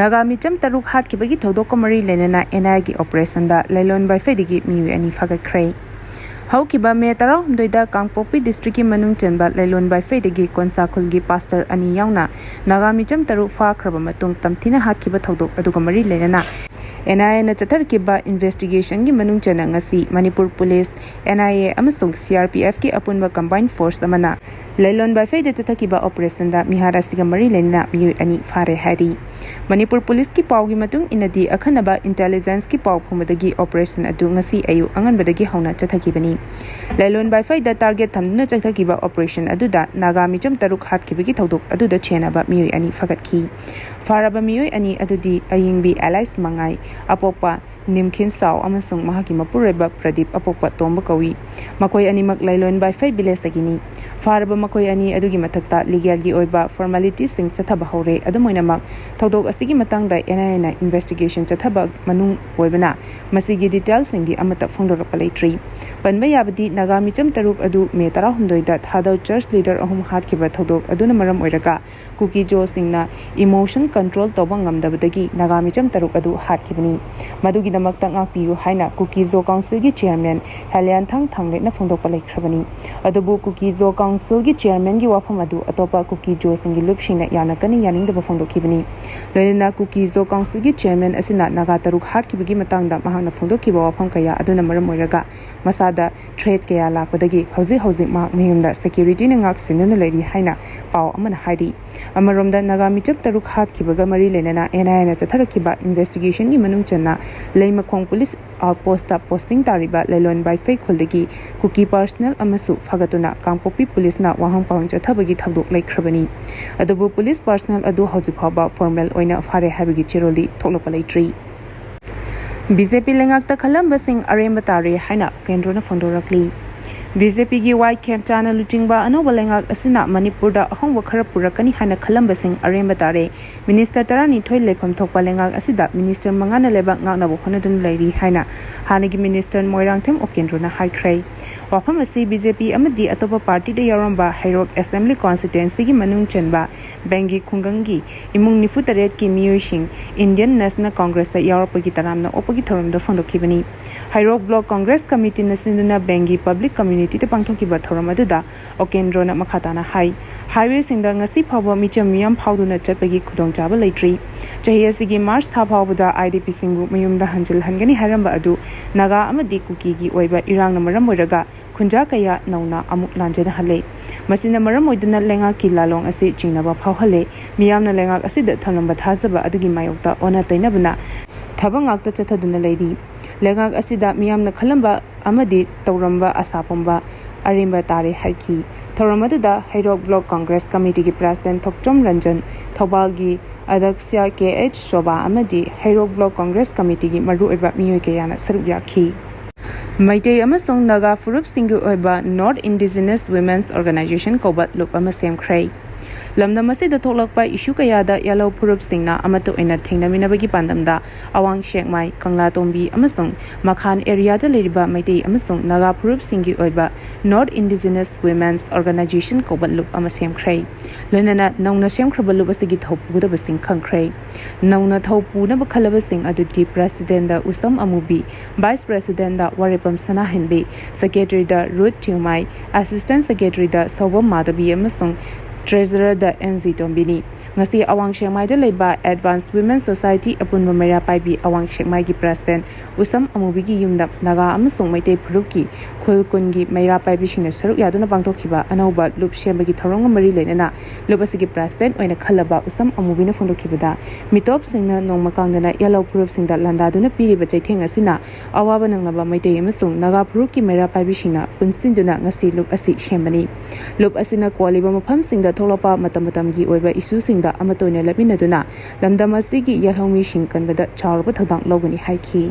ꯅꯥꯒꯥ ꯃꯤꯆꯝ ꯇꯔꯨꯛ ꯍꯥꯠꯈꯤꯕꯒꯤ ꯊꯧꯗꯣꯛꯀ ꯃꯔꯤ ꯂꯩꯅꯅ ꯑꯦꯟ ꯑꯥꯏ ꯑꯦꯒꯤ ꯑꯣꯄꯔꯦꯁꯟꯗ ꯂꯩꯂꯣꯟ ꯋꯥꯏꯐꯩꯗꯒꯤ ꯃꯤꯑꯣꯏ ꯑꯅꯤ ꯐꯥꯒꯠꯈ꯭ꯔꯦ꯫ ꯍꯧꯈꯤꯕ ꯃꯦ ꯇꯔꯥꯍꯨꯝꯗꯣꯏꯗ ꯀꯥꯡꯄꯣꯛꯄꯤ ꯗꯤꯁꯇ꯭ꯔꯤꯛꯀꯤ ꯃꯅꯨꯡ ꯆꯟꯕ ꯂꯩꯂꯣꯟ ꯋꯥꯏꯐꯩꯗꯒꯤ ꯀꯣꯟꯁꯥꯈꯨꯜꯒꯤ ꯄꯥꯁꯇꯔ ꯑꯅꯤ ꯌꯥꯎꯅ ꯅꯥꯒꯥ ꯃꯤꯆꯝ ꯇꯔꯨꯛ ꯐꯥꯈ꯭ꯔꯕ ꯃꯇꯨꯡ ꯇꯝꯊꯤꯅ ꯍꯥꯠꯈꯤꯕ ꯊꯧꯗꯣꯛ ꯑꯗꯨꯒ ꯃꯔꯤ ꯂꯩꯅꯅ ꯑꯦꯟ ꯑꯥꯏ ꯑꯦꯅ ꯆꯠꯊꯔꯛꯈꯤꯕ ꯏꯟꯚꯦꯁꯇꯤꯒꯦꯁꯟꯒꯤ ꯃꯅꯨꯡ ꯆꯟꯅ ꯉꯁꯤ Manipur police, N I A ꯑꯃꯁꯨꯡ ꯁꯤ ꯑꯥꯔ ꯄꯤ ꯑꯦꯐꯀꯤ ꯑꯄꯨꯟꯕ ꯀꯝꯕꯥꯏꯟ ꯐꯣꯔꯁ ꯑꯃꯅ ꯂꯩꯂꯣꯟ ꯋꯥꯏꯐꯩꯗ ꯆꯠꯊꯈꯤꯕ ꯑꯣꯄꯔꯦꯁꯟꯗ ꯃꯤꯍꯥꯠ ꯑꯁꯤꯒ ꯃꯔꯤ ꯂꯩꯅꯅ ꯃꯤꯑꯣꯏ ꯑꯅꯤ ꯐꯥꯔꯦ ꯍꯥꯏꯔꯤ꯫ ꯃꯅꯤꯄꯨꯔ ꯄꯨꯂꯤꯁꯀꯤ ꯄꯥꯎꯒꯤ ꯃꯇꯨꯡ ꯏꯟꯅꯗꯤ, ꯑꯈꯟꯅꯕ ꯏꯟꯇꯦꯂꯤꯖꯦꯟꯁꯀꯤ ꯄꯥꯎ ꯐꯪꯕꯗꯒꯤ ꯑꯣꯄꯔꯦꯁꯟ ꯑꯗꯨ ꯉꯁꯤ ꯑꯌꯨꯛ ꯑꯉꯟꯕꯗꯒꯤ ꯍꯧꯅ ꯆꯠꯊꯈꯤꯕꯅꯤ꯫ ꯂꯩꯂꯣꯟ ꯋꯥꯏꯐꯩꯗ ꯇꯥꯔꯒꯦꯠ ꯊꯝꯗꯨꯅ ꯆꯠꯊꯈꯤꯕ ꯑꯣꯄꯔꯦꯁꯟ ꯑꯗꯨꯗ ꯅꯥꯒꯥ ꯃꯤꯆꯝ ꯇꯔꯨꯛ ꯍꯥꯠꯈꯤꯕꯒꯤ ꯊꯧꯗꯣꯛ ꯑꯗꯨꯗ ꯆꯦꯟꯅꯕ ꯃꯤꯑꯣꯏ ꯑꯅꯤ ꯐꯥꯒꯠꯈꯤ꯫ ꯐꯥꯔꯕ ꯃꯤꯑꯣꯏ ꯑꯅꯤ ꯑꯗꯨꯗꯤ ꯑꯌꯤꯡꯕꯤ ꯑꯦꯂꯥꯏꯁ ꯃꯉꯥꯏ, ꯑꯄꯣꯛꯄ ꯅꯤꯝꯈꯤꯟ ꯁꯥꯎ ꯑꯃꯁꯨꯡ ꯃꯍꯥꯛꯀꯤ ꯃꯄꯨꯔꯣꯏꯕ ꯄ꯭ꯔꯗꯤꯞ ꯑꯄꯣꯛꯄ ꯇꯣꯝꯕ ꯀꯧꯏ꯫ ꯃꯈꯣꯏ ꯑꯅꯤꯃꯛ ꯂꯩꯂꯣꯟ ꯕꯥꯏꯐꯩ ꯚꯤꯂꯦꯖꯇꯒꯤꯅꯤ꯫ ꯐꯥꯔꯕ ꯃꯈꯣꯏ ꯑꯅꯤ ꯑꯗꯨꯒꯤ ꯃꯊꯛꯇ ꯂꯤꯒꯦꯜꯒꯤ ꯑꯣꯏꯕ ꯐꯣꯔꯃꯥꯂꯤꯇꯤꯁꯤꯡ ꯆꯠꯊꯕ ꯍꯧꯔꯦ꯫ ꯑꯗꯨꯝ ꯑꯣꯏꯅꯃꯛ, ꯊꯧꯗꯣꯛ ꯑꯁꯤꯒꯤ ꯃꯇꯥꯡꯗ ꯑꯦꯟ ꯑꯥꯏ ꯑꯦꯅ ꯏꯟꯚꯦꯁꯇꯤꯒꯦꯁꯟ ꯆꯠꯊꯕ ꯃꯅꯨꯡ ꯑꯣꯏꯕꯅ ꯃꯁꯤꯒꯤ ꯗꯤꯇꯦꯜꯁꯤꯡꯗꯤ ꯑꯃꯠꯇ ꯐꯣꯡꯗꯣꯔꯛꯄ ꯂꯩꯇ꯭ꯔꯤ꯫ ꯄꯟꯕ ꯌꯥꯕꯗꯤ, ꯅꯥꯒꯥ ꯃꯤꯆꯝ ꯇꯔꯨꯛ ꯑꯗꯨ ꯃꯦ ꯇꯔꯥꯍꯨꯝꯗꯣꯏꯗ ꯊꯥꯗꯧ ꯆꯔꯆ ꯂꯤꯗꯔ ꯑꯍꯨꯝ ꯍꯥꯠꯈꯤꯕ ꯊꯧꯗꯣꯛ ꯑꯗꯨꯅ ꯃꯔꯝ ꯑꯣꯏꯔꯒ ꯀꯨꯀꯤ ꯖꯣꯁꯤꯡꯅ ꯏꯃꯣꯁꯟ ꯀꯟꯇ꯭ꯔꯣꯜ ꯇꯧꯕ ꯉꯝꯗꯕꯗꯒꯤ ꯅꯥꯒꯥ ꯃꯤꯆꯝ ꯇꯔꯨꯛ ꯑꯗꯨ ꯍꯥꯠꯈꯤꯕꯅꯤ꯫ ꯃꯗꯨꯒꯤꯗꯃꯛꯇ ꯉꯥꯛꯄꯤꯌꯨ ꯍꯥꯏꯅ ꯀꯨꯀꯤ ꯖꯣ ꯀꯥꯎꯟꯁꯤꯜꯒꯤ ꯆꯤꯌꯔꯃꯦꯟ ꯍꯦꯂꯤꯌꯥꯟꯊꯥꯡ ꯊꯥꯡꯂꯦꯠꯅ ꯐꯣꯡꯗꯣꯛꯄ ꯂꯩꯈ꯭ꯔꯕꯅꯤ꯫ ꯑꯗꯨꯕꯨ ꯀꯨꯀꯤ ꯖꯣ ꯀꯥꯎꯟꯁꯤꯜꯒꯤ ꯆꯤꯌꯔꯃꯦꯟꯒꯤ ꯋꯥꯐꯝ ꯑꯗꯨ ꯑꯇꯣꯞꯄ ꯀꯨꯀꯤ ꯖꯣꯁꯤꯡꯒꯤ ꯂꯨꯞꯁꯤꯡꯅ ꯌꯥꯝꯅ ꯀꯟꯅ ꯌꯥꯅꯤꯡꯗꯕ ꯐꯣꯡꯗꯣꯛꯈꯤꯕꯅꯤ꯫ ꯂꯣꯏꯅꯅ ꯀꯨꯀꯤ ꯖꯣ ꯀꯥꯎꯟꯁꯤꯜꯒꯤ ꯆꯤꯌꯔꯃꯦꯟ ꯑꯁꯤꯅ ꯅꯥꯒꯥ ꯇꯔꯨꯛ ꯍꯥꯠꯈꯤꯕꯒꯤ ꯃꯇꯥꯡꯗ ꯃꯍꯥꯛꯅ ꯐꯣꯡꯗꯣꯛꯈꯤꯕ ꯋꯥꯐꯝ ꯀꯌꯥ ꯑꯗꯨꯅ ꯃꯔꯝ ꯑꯣꯏꯔꯒ ꯃꯁꯥꯗ ꯊ꯭ꯔꯦꯠ ꯀꯌꯥ ꯂꯥꯛꯄꯗꯒꯤ ꯍꯧꯖꯤꯛ ꯍꯧꯖꯤꯛ ꯃꯍꯥꯛ ꯃꯌꯨꯝꯗ ꯁꯦꯀ꯭ꯌꯨꯔꯤꯇꯤꯅ ꯉꯥꯛ ꯁꯦꯟꯗꯨꯅ ꯂꯩꯔꯤ ꯍꯥꯏꯅ ꯄꯥꯎ ꯑꯃꯅ ꯍꯥꯏꯔꯤ꯫ ꯑꯃꯔꯣꯝꯗ, ꯅꯥꯒꯥ ꯃꯤꯆꯝ ꯇꯔꯨꯛ ꯍꯥꯠꯈꯤꯕꯒ ꯃꯔꯤ ꯂꯩꯅꯅ ꯑꯦꯟ ꯑꯥꯏ ꯑꯦꯅ ꯆꯠꯊꯔꯛꯈꯤꯕ ꯏꯟꯚꯦꯁꯇꯤꯒꯦꯁꯟꯒꯤ ꯃꯅꯨꯡ ꯆꯟꯅ ꯂꯩꯃꯈꯣꯡ ꯄꯨꯂꯤꯁ ꯑꯥꯎꯠꯄꯣꯁꯇ ꯄꯣꯁꯇꯤꯡ ꯇꯥꯔꯤꯕ ꯂꯩꯂꯣꯟ ꯕꯥꯏꯐꯩ ꯈꯨꯜꯗꯒꯤ ꯀꯨꯀꯤ ꯄꯔꯁꯅꯦꯜ ꯑꯃꯁꯨ ꯐꯥꯒꯠꯇꯨꯅ ꯀꯥꯡꯄꯣꯛꯄꯤ ꯄꯨꯂꯤꯁꯅ ꯋꯥꯍꯪ ꯄꯥꯎꯍꯪ ꯆꯠꯊꯕꯒꯤ ꯊꯧꯗꯣꯛ ꯂꯩꯈ꯭ꯔꯕꯅꯤ꯫ ꯑꯗꯨꯕꯨ ꯄꯨꯂꯤꯁ ꯄꯔꯁꯅꯦꯜ ꯑꯗꯨ ꯍꯧꯖꯤꯛ ꯐꯥꯎꯕ ꯐꯣꯔꯃꯦꯜ ꯑꯣꯏꯅ ꯐꯥꯔꯦ ꯍꯥꯏꯕꯒꯤ ꯆꯦꯔꯣꯜꯗꯤ ꯊꯣꯛꯂꯛꯄ ꯂꯩꯇ꯭ꯔꯤ꯫ ꯕꯤ ꯖꯦ ꯄꯤ ꯂꯩꯉꯥꯛꯇ ꯈꯜꯂꯝꯕꯁꯤꯡ ꯑꯔꯦꯝꯕ ꯇꯥꯔꯦ ꯍꯥꯏꯅ ꯀꯦꯟꯗ꯭ꯔꯅ ꯐꯣꯡꯗꯣꯔꯛꯂꯤ꯫ ꯕꯤ ꯖꯦ ꯄꯤꯒꯤ ꯋꯥꯏ ꯈꯦꯝꯆꯥꯅ ꯂꯨꯆꯤꯡꯕ ꯑꯅꯧꯕ ꯂꯩꯉꯥꯛ ꯑꯁꯤꯅ ꯃꯅꯤꯄꯨꯔꯗ ꯑꯍꯣꯡꯕ ꯈꯔ ꯄꯨꯔꯛꯀꯅꯤ ꯍꯥꯏꯅ ꯈꯜꯂꯝꯕꯁꯤꯡ ꯑꯔꯦꯝꯕ ꯇꯥꯔꯦ꯫ ꯃꯤꯅꯤꯁꯇꯔ ꯇꯔꯥꯅꯤꯊꯣꯏ ꯂꯩꯐꯝ ꯊꯣꯛꯄ ꯂꯩꯉꯥꯛ ꯑꯁꯤꯗ ꯃꯤꯅꯤꯁꯇꯔ ꯃꯉꯥꯅ ꯂꯩꯕꯥꯛ ꯉꯥꯛꯅꯕ ꯍꯣꯠꯅꯗꯨꯅ ꯂꯩꯔꯤ ꯍꯥꯏꯅ ꯍꯥꯟꯅꯒꯤ ꯃꯤꯅꯤꯁꯇꯔ ꯃꯣꯏꯔꯥꯡꯊꯦꯝ ꯎꯀꯦꯟꯗ꯭ꯔꯣꯅ ꯍꯥꯏꯈ꯭ꯔꯦ꯫ ꯋꯥꯐꯝ ꯑꯁꯤ ꯕꯤ ꯖꯦ ꯄꯤ ꯑꯃꯗꯤ ꯑꯇꯣꯞꯄ ꯄꯥꯔꯇꯤꯗ ꯌꯥꯎꯔꯝꯕ ꯍꯩꯔꯣꯛ ꯑꯦꯁꯦꯝꯕ꯭ꯂꯤ ꯀꯣꯟꯁꯇꯤꯇ꯭ꯋꯦꯟꯁꯤꯒꯤ ꯃꯅꯨꯡ ꯆꯟꯕ ꯕꯦꯡꯒꯤ ꯈꯨꯡꯒꯪꯒꯤ ꯏꯃꯨꯡ ꯅꯤꯐꯨ ꯇꯔꯦꯠꯀꯤ ꯃꯤꯑꯣꯏꯁꯤꯡ ꯏꯟꯗꯤꯌꯟ ꯅꯦꯁꯅꯦꯜ ꯀꯣꯡꯒ꯭ꯔꯦꯁꯇ ꯌꯥꯎꯔꯛꯄꯒꯤ ꯇꯔꯥꯝꯅ ꯑꯣꯛꯄꯒꯤ ꯊꯧꯔꯝꯗ ꯐꯣꯡꯗꯣꯛꯈꯤꯕꯅꯤ꯫ ꯍꯩꯔꯣꯛ ꯕ꯭ꯂꯣꯛ ꯀꯣꯡꯒ꯭ꯔꯦꯁ ꯀꯃꯤꯇꯤꯅ ꯁꯤꯟꯗꯨꯅ ꯕꯦꯡꯒꯤ ꯄꯕ꯭ꯂꯤꯛ ꯀꯝꯃ꯭ꯌꯨꯅꯤꯇꯤꯗ ꯄꯥꯡꯊꯣꯛꯈꯤꯕ ꯊꯧꯔꯝ ꯑꯗꯨꯗ ꯑꯣꯀꯦꯟꯗ꯭ꯔꯣꯅ ꯃꯈꯥ ꯇꯥꯅ ꯍꯥꯏ, ꯍꯥꯏꯋꯦꯁꯤꯡꯗ ꯉꯁꯤ ꯐꯥꯎꯕ ꯃꯤꯆꯝ ꯃꯤꯌꯥꯝ ꯐꯥꯎꯗꯨꯅ ꯆꯠꯄꯒꯤ ꯈꯨꯗꯣꯡꯆꯥꯕ ꯂꯩꯇ꯭ꯔꯤ꯫ ꯆꯍꯤ ꯑꯁꯤꯒꯤ ꯃꯥꯔꯆ ꯊꯥ ꯐꯥꯎꯕꯗ ꯑꯥꯏ ꯗꯤ ꯄꯤꯁꯤꯡꯕꯨ ꯃꯌꯨꯝꯗ ꯍꯟꯖꯤꯜꯍꯟꯒꯅꯤ ꯍꯥꯏꯔꯝꯕ ꯑꯗꯨ ꯅꯥꯒꯥ ꯑꯃꯗꯤ ꯀꯨꯀꯤꯒꯤ ꯑꯣꯏꯕ ꯏꯔꯥꯡꯅ ꯃꯔꯝ ꯑꯣꯏꯔꯒ ꯈꯨꯟꯖꯥ ꯀꯌꯥ ꯅꯧꯅ ꯑꯃꯨꯛ ꯂꯥꯟꯖꯦꯟꯅꯍꯜꯂꯦ꯫ ꯃꯁꯤꯅ ꯃꯔꯝ ꯑꯣꯏꯗꯨꯅ ꯂꯩꯉꯥꯛꯀꯤ ꯂꯥꯂꯣꯡ ꯑꯁꯤ ꯆꯤꯡꯅꯕ ꯐꯥꯎꯍꯜꯂꯦ꯫ ꯃꯤꯌꯥꯝꯅ ꯂꯩꯉꯥꯛ ꯑꯁꯤꯗ ꯊꯝꯂꯝꯕ ꯊꯥꯖꯕ ꯑꯗꯨꯒꯤ ꯃꯥꯌꯣꯛꯇ ꯑꯣꯟꯅ ꯇꯩꯅꯕꯅ ꯊꯕꯛ ꯉꯥꯛꯇ ꯆꯠꯊꯗꯨꯅ ꯂꯩꯔꯤ꯫ ꯂꯩꯉꯥꯛ ꯑꯁꯤꯗ ꯃꯤꯌꯥꯝꯅ ꯈꯜꯂꯝꯕ ꯑꯃꯗꯤ ꯇꯧꯔꯝꯕ ꯑꯁꯥ ꯄꯨꯝꯕ ꯑꯔꯦꯝꯕ ꯇꯥꯔꯦ ꯍꯥꯏꯈꯤ꯫ ꯊꯧꯔꯝ ꯑꯗꯨꯗ ꯍꯩꯔꯣꯛ ꯕ꯭ꯂꯣꯛ ꯀꯪꯒ꯭ꯔꯦꯁ ꯀꯃꯤꯇꯤꯒꯤ ꯄ꯭ꯔꯦꯁꯤꯗꯦꯟꯠ ꯊꯣꯛꯆꯣꯝ ꯔꯟꯖꯟ, ꯊꯧꯕꯥꯜꯒꯤ ꯑꯗꯛꯁ꯭ꯌ ꯀꯦ ꯑꯩꯆ ꯁꯣꯚꯥ ꯑꯃꯗꯤ ꯍꯩꯔꯣꯛ ꯕ꯭ꯂꯣꯛ ꯀꯪꯒ꯭ꯔꯦꯁ ꯀꯃꯤꯇꯤꯒꯤ ꯃꯔꯨꯑꯣꯏꯕ ꯃꯤꯑꯣꯏ ꯀꯌꯥꯅ ꯁꯔꯨꯛ ꯌꯥꯈꯤ꯫ ꯃꯩꯇꯩ ꯑꯃꯁꯨꯡ ꯅꯥꯒꯥ ꯐꯨꯔꯨꯞꯁꯤꯡꯒꯤ ꯑꯣꯏꯕ North Indigenous Women's Organization ꯀꯧꯕ ꯂꯨꯞ ꯑꯃ ꯁꯦꯝꯈ꯭ꯔꯦ꯫ ꯂꯝꯗꯝ ꯑꯁꯤꯗ ꯊꯣꯛꯂꯛꯄ ꯏꯁꯨ ꯀꯌꯥꯗ ꯌꯥꯂꯧ ꯐꯨꯔꯨꯞꯁꯤꯡꯅ ꯑꯃꯠꯇ ꯑꯣꯏꯅ ꯊꯦꯡꯅꯃꯤꯟꯅꯕꯒꯤ ꯄꯥꯟꯗꯝꯗ ꯑꯋꯥꯡ ꯁꯦꯛꯃꯥꯏ, ꯀꯪꯂꯥꯇꯣꯡꯕꯤ ꯑꯃꯁꯨꯡ ꯃꯈꯥꯟ ꯑꯦꯔꯤꯌꯥꯗ ꯂꯩꯔꯤꯕ ꯃꯩꯇꯩ ꯑꯃꯁꯨꯡ ꯅꯥꯒꯥ ꯐꯨꯔꯨꯞꯁꯤꯡꯒꯤ ꯑꯣꯏꯕ North Indigenous Women's Organization ꯀꯧꯕ ꯂꯨꯞ ꯑꯃ ꯁꯦꯝꯈ꯭ꯔꯦ꯫ ꯂꯣꯏꯅꯅ ꯅꯧꯅ ꯁꯦꯝꯈ꯭ꯔꯕ ꯂꯨꯞ ꯑꯁꯤꯒꯤ ꯊꯧ ꯄꯨꯒꯗꯕꯁꯤꯡ ꯈꯪꯈ꯭ꯔꯦ꯫ ꯅꯧꯅ ꯊꯧ ꯄꯨꯅꯕ ꯈꯜꯂꯕꯁꯤꯡ ꯑꯗꯨꯗꯤ ꯄ꯭ꯔꯦꯁꯤꯗꯦꯟꯠꯗ ꯎꯁꯝ ꯑꯃꯨꯕꯤ, ꯚꯥꯏꯁ ꯄ꯭ꯔꯦꯁꯤꯗꯦꯟꯠꯗ ꯋꯥꯔꯦꯄꯝ ꯁꯅꯥꯍꯦꯟꯕꯤ, ꯁꯦꯀ꯭ꯔꯦꯇꯔꯤꯗ ꯔꯨꯠ ꯊꯤꯌꯨꯃꯥꯏ, ꯑꯦꯁꯤꯁꯇꯦꯟꯠ ꯁꯦꯀ꯭ꯔꯦꯇꯔꯤꯗ ꯁꯧꯕꯝ ꯃꯥꯙꯕꯤ ꯑꯃꯁꯨꯡ ꯇ꯭ꯔꯦꯖꯔꯔꯗ ꯑꯦꯟ ꯖꯤ ꯇꯣꯝꯕꯤꯅꯤ꯫ ꯉꯁꯤ ꯑꯋꯥꯡ ꯁꯦꯛꯃꯥꯏꯗ ꯂꯩꯕ Advanced Women Society ꯑꯄꯨꯟꯕ ꯃꯩꯔꯥ ꯄꯥꯏꯕꯤ ꯑꯋꯥꯡ ꯁꯦꯛꯃꯥꯏꯒꯤ ꯄ꯭ꯔꯦꯁꯤꯗꯦꯟꯠ ꯎꯁꯝ ꯑꯃꯨꯕꯤꯒꯤ ꯌꯨꯝꯗ ꯅꯥꯒꯥ ꯑꯃꯁꯨꯡ ꯃꯩꯇꯩ ꯐꯨꯔꯨꯞꯀꯤ ꯈꯨꯜ ꯀꯨꯟꯒꯤ ꯃꯩꯔꯥ ꯄꯥꯏꯕꯤꯁꯤꯡꯅ ꯁꯔꯨꯛ ꯌꯥꯗꯨꯅ ꯄꯥꯡꯊꯣꯛꯈꯤꯕ ꯑꯅꯧꯕ ꯂꯨꯞ ꯁꯦꯝꯕꯒꯤ ꯊꯧꯔꯝꯒ ꯃꯔꯤ ꯂꯩꯅꯅ ꯂꯨꯞ ꯑꯁꯤꯒꯤ ꯄ꯭ꯔꯦꯁꯤꯗꯦꯟꯠ ꯑꯣꯏꯅ ꯈꯜꯂꯕ ꯎꯁꯝ ꯑꯃꯨꯕꯤꯅ ꯐꯣꯡꯗꯣꯛꯈꯤꯕꯗ, ꯃꯤꯇꯣꯞꯁꯤꯡꯅ ꯅꯣꯡꯃ ꯀꯥꯡꯗꯅ ꯌꯥꯂꯧ ꯐꯨꯔꯨꯞꯁꯤꯡꯗ ꯂꯥꯟꯗꯥꯗꯨꯅ ꯄꯤꯔꯤꯕ ꯆꯩꯊꯦꯡ ꯑꯁꯤꯅ ꯑꯋꯥꯕ ꯅꯪꯂꯕ ꯃꯩꯇꯩ ꯑꯃꯁꯨꯡ ꯅꯥꯒꯥ ꯐꯨꯔꯨꯞꯀꯤ ꯃꯩꯔꯥ ꯄꯥꯏꯕꯤꯁꯤꯡꯅ ꯄꯨꯟꯁꯤꯟꯗꯨꯅ ꯉꯁꯤ ꯂꯨꯞ ꯑꯁꯤ ꯁꯦꯝꯕꯅꯤ꯫ ꯂꯨꯞ ꯑꯁꯤꯅ ꯀꯣꯜꯂꯤꯕ ꯃꯐꯝꯁꯤꯡꯗ ꯊꯣꯛꯂꯛꯄ ꯃꯇꯝ ꯃꯇꯝꯒꯤ ꯑꯣꯏꯕ ꯏꯁꯨꯁꯤꯡꯗ ꯑꯃꯠꯇ ꯑꯣꯏꯅ ꯂꯦꯞꯃꯤꯟꯅꯗꯨꯅ ꯂꯝꯗꯝ ꯑꯁꯤꯒꯤ ꯌꯥꯂꯧꯃꯤꯁꯤꯡ ꯀꯟꯕꯗ ꯆꯥꯎꯔꯕ ꯊꯧꯗꯥꯡ ꯂꯧꯒꯅꯤ ꯍꯥꯏꯈꯤ꯫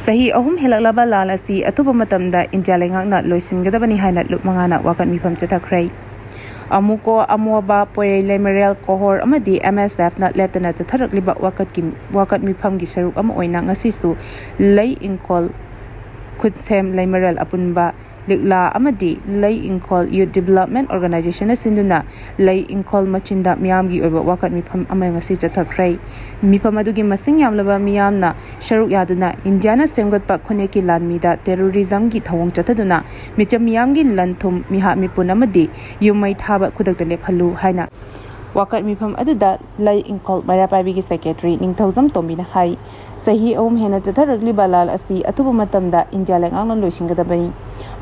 ꯆꯍꯤ ꯑꯍꯨꯝ ꯍꯦꯜꯂꯛꯂꯕ ꯂꯥꯟ ꯑꯁꯤ ꯑꯊꯨꯕ ꯃꯇꯝꯗ ꯏꯟꯗꯤꯌꯥ ꯂꯩꯉꯥꯛꯅ ꯂꯣꯏꯁꯤꯟꯒꯗꯕꯅꯤ ꯍꯥꯏꯅ ꯂꯨꯞ ꯃꯉꯥꯅ ꯋꯥꯀꯠ ꯃꯤꯐꯝ ꯆꯠꯊꯈ꯭ꯔꯦ꯫ ꯑꯃꯨꯀꯣ, ꯑꯃꯣꯕꯥ, ꯄꯣꯏꯔꯩ, ꯂꯩꯃꯔꯦꯜ, ꯀꯣꯍꯣꯔ ꯑꯃꯗꯤ ꯑꯦꯝ ꯑꯦꯁ ꯑꯦꯐꯅ ꯂꯦꯞꯇꯅ ꯆꯠꯊꯔꯛꯂꯤꯕ ꯋꯥꯀꯠꯀꯤ, ꯋꯥꯀꯠ ꯃꯤꯐꯝꯒꯤ ꯁꯔꯨꯛ ꯑꯃ ꯑꯣꯏꯅ ꯉꯁꯤꯁꯨ ꯂꯩ ꯏꯪꯈꯣꯜ, ꯈꯨꯠꯁꯦꯝ, ꯂꯩꯃꯔꯦꯜ ꯑꯄꯨꯟꯕ, ꯂꯤꯛꯂꯥ ꯑꯃꯗꯤ ꯂꯩ ꯏꯪꯈꯣꯜ Youth Development Organization ꯅ ꯁꯤꯟꯗꯨꯅ ꯂꯩ ꯏꯪꯈꯣꯜ ꯃꯆꯤꯟꯗ ꯃꯤꯌꯥꯝꯒꯤ ꯑꯣꯏꯕ ꯋꯥꯀꯠ ꯃꯤꯐꯝ ꯑꯃ ꯉꯁꯤ ꯆꯠꯊꯈ꯭ꯔꯦ꯫ ꯃꯤꯐꯝ ꯑꯗꯨꯒꯤ ꯃꯁꯤꯡ ꯌꯥꯝꯂꯕ ꯃꯤꯌꯥꯝꯅ ꯁꯔꯨꯛ ꯌꯥꯗꯨꯅ ꯏꯟꯗꯤꯌꯥꯅ ꯁꯦꯝꯒꯠꯄ ꯈꯨꯟꯅꯦꯛꯀꯤ ꯂꯥꯟꯃꯤꯗ terrorism ꯒꯤ ꯊꯧꯑꯣꯡ ꯆꯠꯊꯗꯨꯅ ꯃꯤꯆꯝ ꯃꯤꯌꯥꯝꯒꯤ ꯂꯟ ꯊꯨꯝ, ꯃꯤꯍꯥꯠ ꯃꯤꯄꯨꯟ ꯑꯃꯗꯤ ꯌꯨꯝ ꯃꯩ ꯊꯥꯕ ꯈꯨꯗꯛꯇ ꯂꯦꯞꯍꯜꯂꯨ ꯍꯥꯏꯅ ꯋꯥꯀꯠ ꯃꯤꯐꯝ ꯑꯗꯨꯗ ꯂꯩ ꯏꯪꯈꯣꯜ ꯃꯩꯔꯥ ꯄꯥꯏꯕꯤꯒꯤ ꯁꯦꯀ꯭ꯔꯦꯇꯔꯤ ꯅꯤꯡꯊꯧꯖꯝ ꯇꯣꯝꯕꯤꯅ ꯍꯥꯏ, ꯆꯍꯤ ꯑꯍꯨꯝ ꯍꯦꯟꯅ ꯆꯠꯊꯔꯛꯂꯤꯕ ꯂꯥꯜ ꯑꯁꯤ ꯑꯊꯨꯕ ꯃꯇꯝꯗ ꯏꯟꯗꯤꯌꯥ ꯂꯩꯉꯥꯛꯅ ꯂꯣꯏꯁꯤꯟꯒꯗꯕꯅꯤ꯫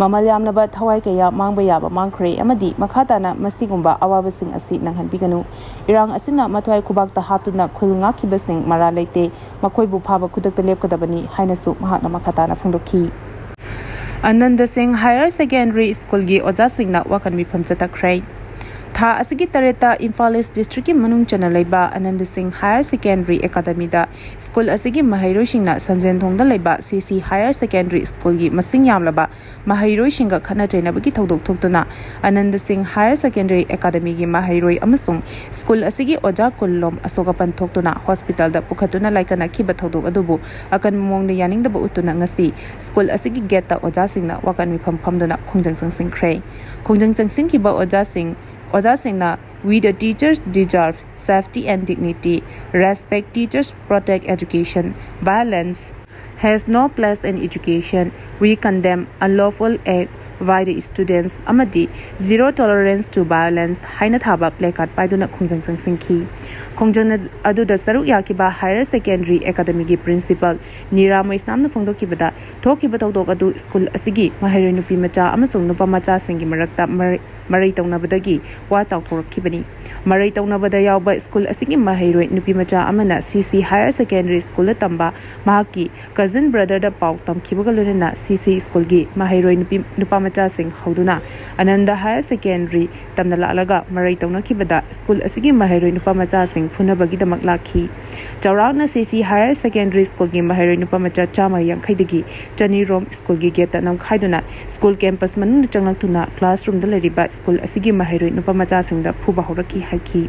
ꯃꯃꯜ ꯌꯥꯝꯂꯕ ꯊꯋꯥꯏ ꯀꯌꯥ ꯃꯥꯡꯕ ꯌꯥꯕ ꯃꯥꯡꯈ꯭ꯔꯦ ꯑꯃꯗꯤ ꯃꯈꯥ ꯇꯥꯅ ꯃꯁꯤꯒꯨꯝꯕ ꯑꯋꯥꯕꯁꯤꯡ ꯑꯁꯤ ꯅꯪꯍꯟꯕꯤꯒꯅꯨ꯫ ꯏꯔꯥꯡ ꯑꯁꯤꯅ ꯃꯊ꯭ꯋꯥꯏ ꯈꯨꯕꯥꯛꯇ ꯍꯥꯞꯇꯨꯅ ꯈꯨꯜ ꯉꯥꯛꯈꯤꯕꯁꯤꯡ ꯃꯔꯥ ꯂꯩꯇꯦ꯫ ꯃꯈꯣꯏꯕꯨ ꯐꯥꯕ ꯈꯨꯗꯛꯇ ꯂꯦꯞꯀꯗꯕꯅꯤ ꯍꯥꯏꯅꯁꯨ ꯃꯍꯥꯛꯅ ꯃꯈꯥ ꯇꯥꯅ ꯐꯣꯡꯗꯣꯛꯈꯤ꯫ ꯑꯅꯟꯗ ꯁꯤꯡ ꯍꯥꯌꯔ ꯁꯦꯀꯦꯟꯗꯔꯤ ꯁ꯭ꯀꯨꯜꯒꯤ ꯑꯣꯖꯥꯁꯤꯡꯅ ꯋꯥꯀꯠ ꯃꯤꯐꯝ ꯆꯠꯊꯈ꯭ꯔꯦ꯫ ꯊꯥ ꯑꯁꯤꯒꯤ ꯇꯔꯦꯠꯇ ꯏꯝꯐꯥꯜ ꯏꯁ ꯗꯤꯁꯇ꯭ꯔꯤꯛꯀꯤ ꯃꯅꯨꯡ ꯆꯟꯅ ꯂꯩꯕ ꯑꯅꯟꯗ ꯁꯤꯡ ꯍꯥꯌꯔ ꯁꯦꯀꯦꯟꯗꯔꯤ ꯑꯦꯀꯥꯗꯃꯤꯗ ꯁ꯭ꯀꯨꯜ ꯑꯁꯤꯒꯤ ꯃꯍꯩꯔꯣꯏꯁꯤꯡꯅ ꯁꯟꯖꯦꯟ ꯊꯣꯡꯗ ꯂꯩꯕ ꯁꯤ ꯁꯤ ꯍꯥꯌꯔ ꯁꯦꯀꯦꯟꯗꯔꯤ ꯁ꯭ꯀꯨꯜꯒꯤ ꯃꯁꯤꯡ ꯌꯥꯝꯂꯕ ꯃꯍꯩꯔꯣꯏꯁꯤꯡꯒ ꯈꯠꯅ ꯆꯩꯅꯕꯒꯤ ꯊꯧꯗꯣꯛ ꯊꯣꯛꯇꯨꯅ ꯑꯅꯟꯗ ꯁꯤꯡ ꯍꯥꯌꯔ ꯁꯦꯀꯦꯟꯗꯔꯤ ꯑꯦꯀꯥꯗꯃꯤꯒꯤ ꯃꯍꯩꯔꯣꯏ ꯑꯃꯁꯨꯡ ꯁ꯭ꯀꯨꯜ ꯑꯁꯤꯒꯤ ꯑꯣꯖꯥ ꯀꯨꯟꯂꯣꯝ ꯑꯁꯣꯛ ꯑꯄꯟ ꯊꯣꯛꯇꯨꯅ ꯍꯣꯁꯄꯤꯇꯥꯜꯗ ꯄꯨꯈꯠꯇꯨꯅ ꯂꯥꯏꯀꯠꯅꯈꯤꯕ ꯊꯧꯗꯣꯛ ꯑꯗꯨꯕꯨ ꯑꯀꯟꯕ ꯃꯑꯣꯡꯗ ꯌꯥꯅꯤꯡꯗꯕ ꯎꯠꯇꯨꯅ ꯉꯁꯤ ꯁ꯭ꯀꯨꯜ ꯑꯁꯤꯒꯤ ꯒꯦꯠꯇ ꯑꯣꯖꯥꯁꯤꯡꯅ ꯋꯥꯀꯠ ꯃꯤꯐꯝ ꯐꯝꯗꯨꯅ ꯈꯣꯡꯖꯪ ꯆꯪꯁꯤꯟꯈ꯭ꯔꯦ꯫ ꯈꯣꯡꯖꯪ ꯆꯪꯁꯤꯟꯈꯤꯕ ꯑꯣꯖꯥꯁꯤꯡ, ꯑꯣꯖꯥꯁꯤꯡꯅ "We the teachers deserve safety and dignity, respect teachers, protect education, violence has no place in education, we condemn unlawful act by the students" ꯑꯃꯗꯤ "Zero tolerance to violence" ꯍꯥꯏꯅ ꯊꯥꯕ placard ꯄꯥꯏꯗꯨꯅ ꯈꯣꯡꯖꯪ ꯆꯪꯁꯤꯟꯈꯤ꯫ ꯈꯣꯡꯖꯪ ꯑꯗꯨꯗ ꯁꯔꯨꯛ ꯌꯥꯈꯤꯕ ꯍꯥꯌꯔ ꯁꯦꯀꯦꯟꯗꯔꯤ ꯑꯦꯀꯥꯗꯃꯤꯒꯤ ꯄ꯭ꯔꯤꯟꯁꯤꯄꯥꯜ ꯅꯤꯔꯥ ꯃꯩꯁꯅꯥꯝꯅ ꯐꯣꯡꯗꯣꯛꯈꯤꯕꯗ, ꯊꯣꯛꯈꯤꯕ ꯊꯧꯗꯣꯛ ꯑꯗꯨ ꯁ꯭ꯀꯨꯜ ꯑꯁꯤꯒꯤ ꯃꯍꯩꯔꯣꯏ ꯅꯨꯄꯤ ꯃꯆꯥ ꯑꯃꯁꯨꯡ ꯅꯨꯄꯥ ꯃꯆꯥꯁꯤꯡꯒꯤ ꯃꯔꯛꯇ ꯃꯔꯩ ꯃꯔꯩ ꯇꯧꯅꯕꯗꯒꯤ ꯋꯥ ꯆꯥꯎꯊꯣꯔꯛꯈꯤꯕꯅꯤ꯫ ꯃꯔꯩ ꯇꯧꯅꯕꯗ ꯌꯥꯎꯕ ꯁ꯭ꯀꯨꯜ ꯑꯁꯤꯒꯤ ꯃꯍꯩꯔꯣꯏ ꯅꯨꯄꯤ ꯃꯆꯥ ꯑꯃꯅ ꯁꯤ ꯁꯤ ꯍꯥꯌꯔ ꯁꯦꯀꯦꯟꯗꯔꯤ ꯁ꯭ꯀꯨꯜꯗ ꯇꯝꯕ ꯃꯍꯥꯛꯀꯤ ꯀꯖꯤꯟ ꯕ꯭ꯔꯗꯔꯗ ꯄꯥꯎ ꯇꯝꯈꯤꯕꯒ ꯂꯣꯏꯅꯅ ꯁꯤ ꯁꯤ ꯁ꯭ꯀꯨꯜꯒꯤ ꯃꯍꯩꯔꯣꯏ ꯅꯨꯄꯤ, ꯅꯨꯄꯥ ꯃꯆꯥꯁꯤꯡ ꯍꯧꯗꯨꯅ ꯑꯅꯟꯗ ꯍꯥꯌꯔ ꯁꯦꯀꯦꯟꯗꯔꯤ ꯇꯝꯅ ꯂꯥꯛꯂꯒ ꯃꯔꯩ ꯇꯧꯅꯈꯤꯕꯗ ꯁ꯭ꯀꯨꯜ ꯑꯁꯤꯒꯤ ꯃꯍꯩꯔꯣꯏ ꯅꯨꯄꯥ ꯃꯆꯥꯁꯤꯡ ꯐꯨꯅꯕꯒꯤꯗꯃꯛ ꯂꯥꯛꯈꯤ꯫ ꯆꯥꯎꯔꯥꯛꯅ ꯁꯤ ꯁꯤ ꯍꯥꯌꯔ ꯁꯦꯀꯦꯟꯗꯔꯤ ꯁ꯭ꯀꯨꯜꯒꯤ ꯃꯍꯩꯔꯣꯏ ꯅꯨꯄꯥ ꯃꯆꯥ ꯆꯥꯝꯃ ꯌꯥꯡꯈꯩꯗꯒꯤ ꯆꯅꯤ ꯔꯣꯝ ꯁ꯭ꯀꯨꯜꯒꯤ ꯒꯦꯠꯇ ꯅꯝꯈꯥꯏꯗꯨꯅ ꯁ꯭ꯀꯨꯜ ꯀꯦꯝꯄꯁ ꯃꯅꯨꯡꯗ ꯆꯪꯂꯛꯇꯨꯅ ꯀ꯭ꯂꯥꯁꯔꯨꯝꯗ ꯂꯩꯔꯤꯕ ꯁ꯭ꯀꯨꯜ ꯑꯁꯤꯒꯤ ꯃꯍꯩꯔꯣꯏ ꯅꯨꯄꯥ ꯃꯆꯥꯁꯤꯡꯗ ꯐꯨꯕ ꯍꯧꯔꯛꯈꯤ ꯍꯥꯏꯈꯤ꯫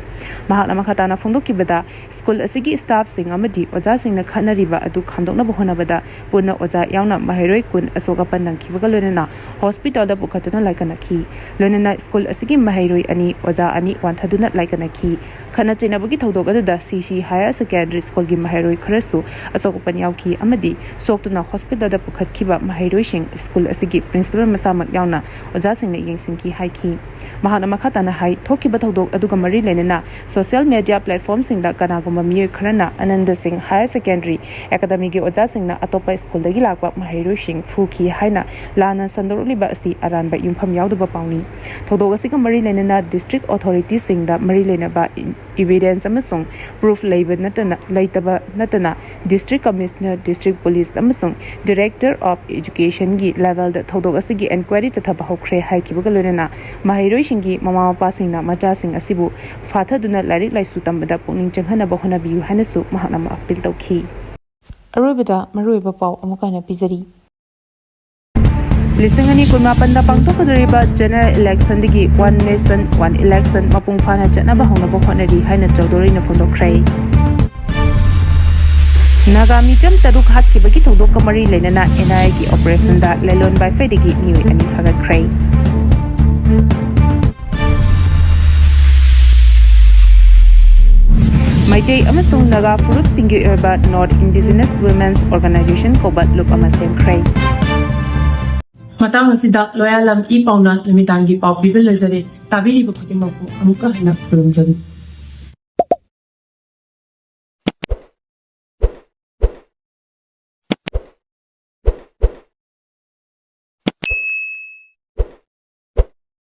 ꯃꯍꯥꯛꯅ ꯃꯈꯥ ꯇꯥꯅ ꯐꯣꯡꯗꯣꯛꯈꯤꯕꯗ, ꯁ꯭ꯀꯨꯜ ꯑꯁꯤꯒꯤ ꯁ꯭ꯇꯥꯐꯁꯤꯡ ꯑꯃꯗꯤ ꯑꯣꯖꯥꯁꯤꯡꯅ ꯈꯠꯅꯔꯤꯕ ꯑꯗꯨ ꯈꯥꯝꯗꯣꯛꯅꯕ ꯍꯣꯠꯅꯕꯗ ꯄꯨꯟꯅ ꯑꯣꯖꯥ ꯌꯥꯎꯅ ꯃꯍꯩꯔꯣꯏ ꯀꯨꯟ ꯑꯁꯣꯛ ꯑꯄꯟ ꯅꯪꯈꯤꯕꯒ ꯂꯣꯏꯅꯅ ꯍꯣꯁꯄꯤꯇꯥꯜꯗ ꯄꯨꯈꯠꯇꯨꯅ ꯂꯥꯏꯀꯠꯅꯈꯤ꯫ ꯂꯣꯏꯅꯅ ꯁ꯭ꯀꯨꯜ ꯑꯁꯤꯒꯤ ꯃꯍꯩꯔꯣꯏ ꯑꯅꯤ, ꯑꯣꯖꯥ ꯑꯅꯤ ꯋꯥꯟꯊꯗꯨꯅ ꯂꯥꯏꯀꯠꯅꯈꯤ꯫ ꯈꯠꯅ ꯆꯩꯅꯕꯒꯤ ꯊꯧꯗꯣꯛ ꯑꯗꯨꯗ ꯁꯤ ꯁꯤ ꯍꯥꯌꯔ ꯁꯦꯀꯦꯟꯗꯔꯤ ꯁ꯭ꯀꯨꯜꯒꯤ ꯃꯍꯩꯔꯣꯏ ꯈꯔꯁꯨ ꯑꯁꯣꯛ ꯑꯄꯟ ꯌꯥꯎꯈꯤ ꯑꯃꯗꯤ ꯁꯣꯛꯇꯨꯅ ꯍꯣꯁꯄꯤꯇꯥꯜꯗ ꯄꯨꯈꯠꯈꯤꯕ ꯃꯍꯩꯔꯣꯏꯁꯤꯡ ꯁ꯭ꯀꯨꯜ ꯑꯁꯤꯒꯤ ꯄ꯭ꯔꯤꯟꯁꯤꯄꯥꯜ ꯃꯁꯥꯃꯛ ꯌꯥꯎꯅ ꯑꯣꯖꯥꯁꯤꯡꯅ ꯌꯦꯡꯁꯤꯟꯈꯤ ꯍꯥꯏꯈꯤ꯫ ꯃꯍꯥꯛꯅ ꯃꯈꯥ ꯇꯥꯅ ꯍꯥꯏ, ꯊꯣꯛꯈꯤꯕ ꯊꯧꯗꯣꯛ ꯑꯗꯨꯒ ꯃꯔꯤ ꯂꯩꯅꯅ social media platformꯁꯤꯡꯗ ꯀꯅꯥꯒꯨꯝꯕ ꯃꯤꯑꯣꯏ ꯈꯔꯅ ꯑꯅꯟꯗ ꯁꯤꯡ Higher Secondary Academyꯒꯤ ꯑꯣꯖꯥꯁꯤꯡꯅ ꯑꯇꯣꯞꯄ ꯁ꯭ꯀꯨꯜꯗꯒꯤ ꯂꯥꯛꯄ ꯃꯍꯩꯔꯣꯏꯁꯤꯡ ꯐꯨꯈꯤ ꯍꯥꯏꯅ ꯂꯥꯟꯅ ꯁꯟꯗꯣꯔꯛꯂꯤꯕ ꯑꯁꯤ ꯑꯔꯥꯟꯕ ꯌꯨꯝꯐꯝ ꯌꯥꯎꯗꯕ ꯄꯥꯎꯅꯤ꯫ ꯊꯧꯗꯣꯛ ꯑꯁꯤꯒ ꯃꯔꯤ ꯂꯩꯅꯅ district authorityꯁꯤꯡꯗ ꯃꯔꯤ ꯂꯩꯅꯕ evidence ꯑꯃꯁꯨꯡ proof ꯂꯩꯕ ꯅꯠꯇꯅ, ꯂꯩꯇꯕ ꯅꯠꯇꯅ District Commissioner, District Police ꯑꯃꯁꯨꯡ Director of Educationꯒꯤ levelꯗ ꯊꯧꯗꯣꯛ ꯑꯁꯤꯒꯤ inquiry ꯆꯠꯊꯕ ꯍꯧꯈ꯭ꯔꯦ ꯍꯥꯏꯈꯤꯕꯒ ꯂꯣꯏꯅꯅ ꯃꯍꯩꯔꯣꯏꯁꯤꯡꯒꯤ ꯃꯃꯥ ꯃꯄꯥꯁꯤꯡꯅ ꯃꯆꯥꯁꯤꯡ ꯑꯁꯤꯕꯨ ꯐꯥꯊꯗꯨꯅ ꯂꯥꯏꯔꯤꯛ ꯂꯥꯏꯁꯨ ꯇꯝꯕꯗ ꯄꯨꯛꯅꯤꯡ ꯆꯪꯍꯟꯅꯕ ꯍꯣꯠꯅꯕꯤꯌꯨ ꯍꯥꯏꯅꯁꯨ ꯃꯍꯥꯛꯅ appeal ꯇꯧꯈꯤ꯫ ꯑꯔꯣꯏꯕꯗ ꯃꯔꯨꯑꯣꯏꯕ ꯄꯥꯎ ꯑꯃꯨꯛꯀ ꯍꯟꯅ ꯄꯤꯖꯔꯤ꯫ ꯂꯤꯁꯤꯡ ꯑꯅꯤ ꯀꯨꯟꯃꯥꯄꯟꯗ ꯄꯥꯡꯊꯣꯛꯀꯗꯧꯔꯤꯕ general electionꯗꯒꯤ One Nation, One Election ꯃꯄꯨꯡ ꯐꯥꯅ ꯆꯠꯅꯕ ꯍꯧꯅꯕ ꯍꯣꯠꯅꯔꯤ ꯍꯥꯏꯅ ꯆꯧꯗꯣꯔꯤꯅ ꯐꯣꯡꯗꯣꯛꯈ꯭ꯔꯦ꯫ ꯅꯥꯒꯥ ꯃꯤꯆꯝ ꯇꯔꯨꯛ ꯍꯥꯠꯈꯤꯕꯒꯤ ꯊꯧꯗꯣꯛꯀ ꯃꯔꯤ ꯂꯩꯅꯅ NIAꯒꯤ operationꯗ ꯂꯦꯂꯣꯟ ꯕꯥꯏꯐꯩꯗꯒꯤ ꯃꯤꯑꯣꯏ ꯑꯅꯤ ꯐꯥꯒꯠꯈ꯭ꯔꯦ꯫ ꯃꯩꯇꯩ ꯑꯃꯁꯨꯡ ꯅꯥꯒꯥ ꯐꯨꯔꯨꯞꯁꯤꯡꯒꯤ ꯑꯣꯏꯕ North Indigenous Women's Organization ꯀꯧꯕ ꯂꯨꯞ ꯑꯃ ꯁꯦꯝꯈ꯭ꯔꯦ꯫ ꯃꯇꯥꯡ ꯑꯁꯤꯗ ꯂꯣꯌꯥꯂꯝ ꯏ ꯄꯥꯎꯅ ꯅꯨꯃꯤꯗꯥꯡꯒꯤ ꯄꯥꯎ ꯄꯤꯕ ꯂꯣꯏꯖꯔꯦ꯫ ꯇꯥꯕꯤꯔꯤꯕ ꯈꯨꯗꯤꯡꯃꯛꯄꯨ ꯑꯃꯨꯛꯀ ꯍꯟꯅ ꯈꯨꯔꯨꯝꯖꯔꯤ꯫